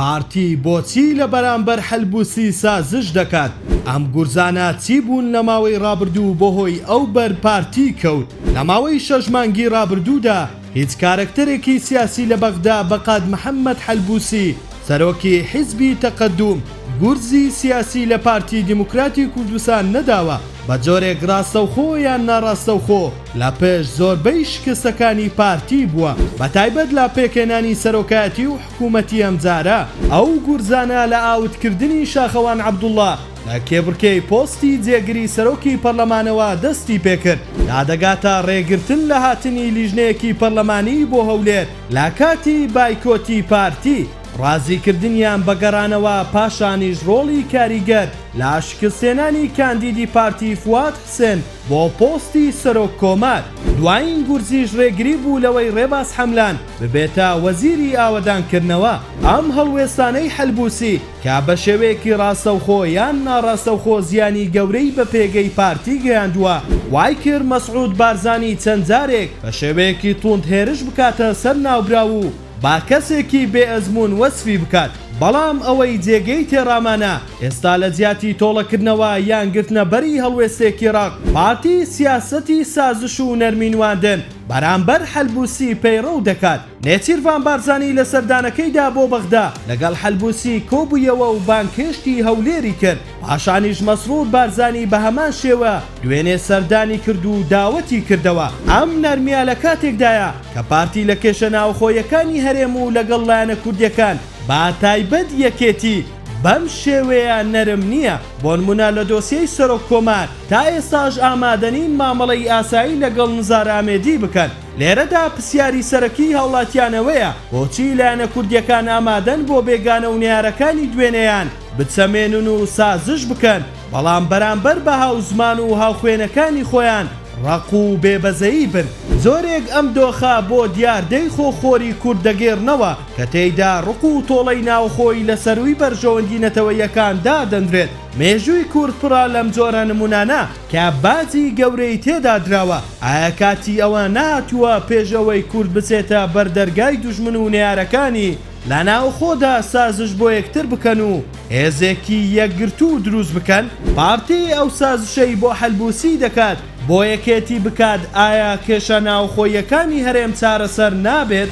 پارتی بۆچی لە بەرامبەر حەلبوسی سازش دەکات؟ ئەم گورزانە چی بوون لە ماوەی ڕابردوو بەهۆی ئەو بەر پارتی کەوت؟ لە ماوەی شەش مانگی ڕابردوودا هیچ کارەکتەرێکی سیاسی لە بەغدا بەقاد محەمەد حەلبوسی سەرۆکی حیزبی تەقەدوم گورزی سیاسی لە پارتی دیموکراتی کوردستان نەداوە، بە جۆرێک ڕاستەوخۆ یان ناڕاستەوخۆ لە پشت زۆربەی شکستەکانی پارتی بووە، بە تایبەت لە پێکهێنانی سەرۆکایەتی و حکوومەتی ئەمجارە. ئەو گورزانە لە ئاوتکردنی شاخەوان عەبدوڵڵا لە کێبڕکێی پۆستی جێگری سەرۆکی پەرلەمانەوە دەستی پێکرد، تا دەگاتە ڕێگرتن لە هاتنی لیژنەیەکی پەرلەمانی بۆ هەولێر لە کاتی بایکۆتی پارتی. ڕازیکردنیان بە گەڕانەوە، پاشانیش ڕۆڵی کاریگەر لە شکستهێنانی کاندیدی پارتی فواد حسێن بۆ پۆستی سەرۆک کۆمار، دوایین گورزیش ڕێگری بوو لەوەی ڕێباز حەملان ببێتە وەزیری ئاوەدانکردنەوە. ئەم هەڵوێستانەی حەلبوسی کە بە شێوەیەکی ڕاستەوخۆ یان ناڕاستەوخۆ زیانی گەورەی بە پێگەی پارتی گەیاندووە، وایکرد مەسعود بارزانی چەند جارێک بە شێوەیەکی توند هێرش بکاتە سەر ناوبراو و با کەسێکی بێ ئەزموون وەسفی بکات، بەڵام ئەوەی جێگەی تێڕامانە ئێستا لە جیاتی تۆڵەکردنەوە یان گرتنە بەری هەڵوێستێکی ڕەق، پارتی سیاسەتی سازش و نەرمی نواندن بەرامبەر حەلبوسی پەیڕەو دەکات. نێچیرڤان بارزانی لە سەردانەکەیدا بۆ بەغدا لەگەڵ حەلبوسی کۆبوویەوە و بانگهێشتی هەولێری کرد، پاشانیش مەسرور بارزانی بە هەمان شێوە دوێنێ سەردانی کرد و داوەتی کردەوە. ئەم نەرمییە لە کاتێکدایە کە پارتی لە کێشە ناوخۆیەکانی هەرێم و لەگەڵ لایەنە کوردیەکان بە تایبەت یەکێتی بەم شێوەیە نەرم نییە، بۆنمونە لە دۆسیەی سەرۆک کۆمار تا ئێستاش ئامادەنین مامەڵەی ئاسایی لەگەڵ نزار ئامێدی بکەن. لێرەدا پسیاری سەرەکی هاوڵاتیان ئەوەیە بۆچی لایەنە کوردیەکان ئامادەن بۆ بێگانە و نەیارەکانی دوێنێیان بچەمێنن و سازش بکەن بەڵام بەرامبەر بە هاوزمان و هاوخوێنەکانی خۆیان ڕەق و بێ بەزەیی بن. جۆرێک ئەم دۆخە بۆ دیاردەی خۆخۆری کورد دەگێڕنەوە کە تێیدا ڕق و تۆڵەی ناوخۆیی لە سەرووی بەرژەوەندی نەتەوەییەکان دادەنرێت. مێژووی کورد پڕە لەم جۆرە نموونانە کە باجی گەورەی تێدا دراوە. ئایا کاتی ئەوە نەهاتووە پێش ئەوەی کورد بچێتە بەر دەرگای دوژمن و نەیارەکانی، لە ناوخۆدا سازش بۆ یەکتر بکەن و هێزێکی یەکگرتوو دروست بکەن؟ پارتی ئەو سازشەی بۆ حەلبوسی دەکات بۆ یەکێتی بکات ئایا کێشە ناوخۆییەکانی هەرێم چارەسەر نابێت؟